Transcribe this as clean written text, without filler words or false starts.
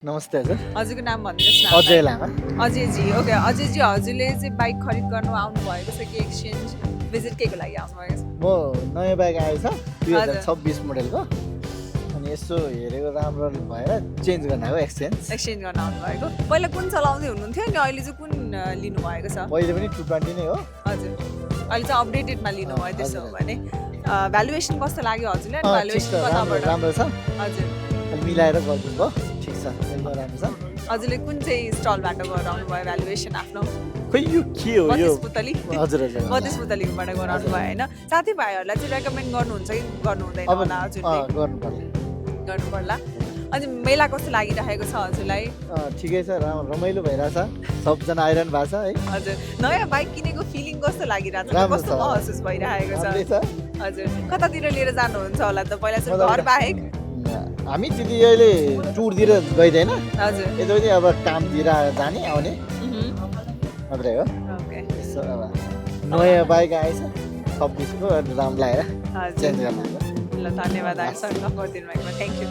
नमस्ते हजुर हजुरको नाम भनिदिनुहोस् न अजय लामा अजयजी ओके अजयजी हजुरले चाहिँ बाइक खरिद गर्नु आउनुभएको छ कि एक्सचेन्ज भिजिट केको लागि आउनुभएको छ म नयाँ बाइक आएछ 2026 मोडलको अनि यसो हेरेको राम्रो भएर चेन्ज गर्न आएको एक्सचेन्ज गर्न आउनुभएको पहिला कुन चलाउँदै हुनुहुन्थ्यो अनि अहिले चाहिँ कुन लिनुभएको छ पहिले पनि 220 नै हो हजुर अहिले चाहिँ अपडेटेडमा लिनुभयो त्यसो हो भने भ्यालुएसन कस्तो लाग्यो हजुरलाई भ्यालुएसन कताबाट राम्रो छ हजुर अलि मिलाएर गरिदिनु भयो ठिक छ एकदम राम्रो छ हजुरले कुन चाहिँ स्टलबाट गराउनु भयो भ्यालुएसन आफ्नो खोइ यो के हो यो 32 पुतली हजुर हजुर 32 पुतलीबाट गराउनु भयो होइन साथीभाइहरूलाई चाहिँ रेकमेन्ड गर्नुहुन्छ कि गर्नु हुँदैन अब होला हजुरले गर्नु पर्ला गर्नु पर्ला अनि मेला कस्तो लागिरहेको छ हजुरलाई ठिकै छ रमाइलो भइरहेछ सबजना आइरहनु भएको छ है हजुर नयाँ बाइक किनेको फिलिङ कस्तो लागिरहेको छ राम्रो कस्तो छ। महसुस भइरहेको राम्रै छ छ हजुर कतातिर लिएर जानुहुन्छ होला त पहिला चाहिँ मजाले घर बाहेक हामी त्यति अहिले टुरतिर गइँदैन हजुर यता पनि अब कामतिर जाने आउने मात्रै हो ओके यसो अब नयाँ बाइक आएछ 26 को राम्रो लागेर हजुर चेन्ज गर्न आएको ल धन्यवाद हामीसँग गफ गरिदिनु भएकोमा थ्याङ्क यू